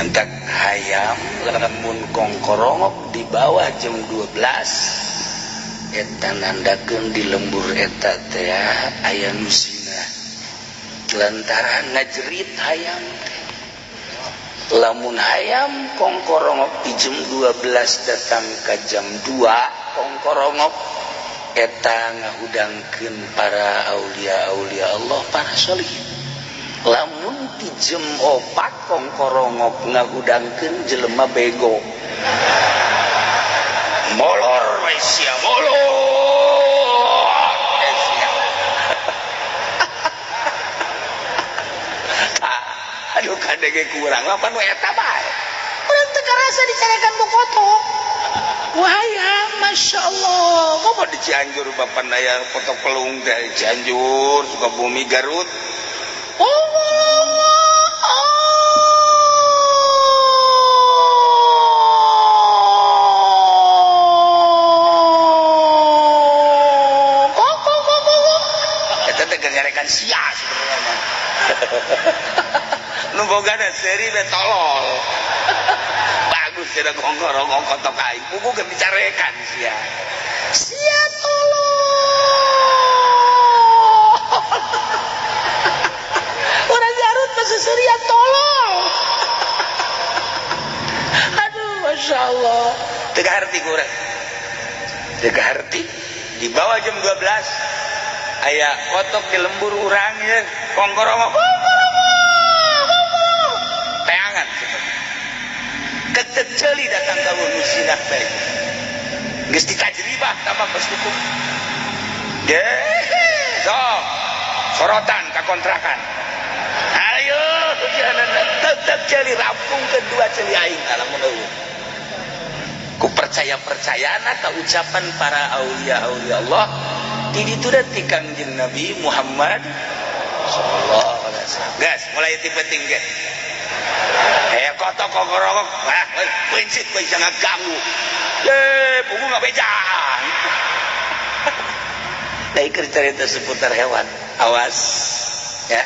Mantak hayam lamun kongkorongok di bawah jam 12 eta nandakeun di lembur eta teh aya nu zina lantaran ngajerit hayam teh. Lamun hayam kongkorongok di jam 12 datang ka jam 2 kongkorongok eta ngahudangkeun para aulia-aulia Allah para sholihin. Lamun di jam 4 kongkorongok ngahudangkeun jelema bego molor we sia molor sia. Aduh kadege kurang lapan we eta bae urang teu karasa dicarekan ku kotok. Wah ya Masya Allah, komo di Cianjur bapak aya foto pelung dari Cianjur Sukabumi Garut. Eta teh nyarekan sia sebenarnya mah. Nu bogana seuri we tolol. Bagus cenah kongkorongok kotok aing. Buku ge dicarekan sia. Sia tolol. Orang Garut mah seserian tolol. Aduh, Masya Allah. Teu kaharti ku urang. Teu kaharti di bawah jam 12 aya kotok di lembur urang ye kongkorongok. Kongkorongok. Teangan ketek ceuli datang ka nu zina teh. Geus ditajribah tambah geus cukup. Ge, sok sorotan ka kontrakan. Ayo, tetep ceuli rampung kedua ceuli aing lamun eueuh. Ku percaya-percayaan ka ucapan para aulia-aulia Allah di ditu da ti Kangjeng Nabi Muhammad sallallahu alaihi wasallam. Gas, mulai ti penting ge. Kotok kongkorongok, ah, prinsip kowe jangan ganggu. Ye, buku nggak bejaan. Dari cerita seputar hewan, awas ya.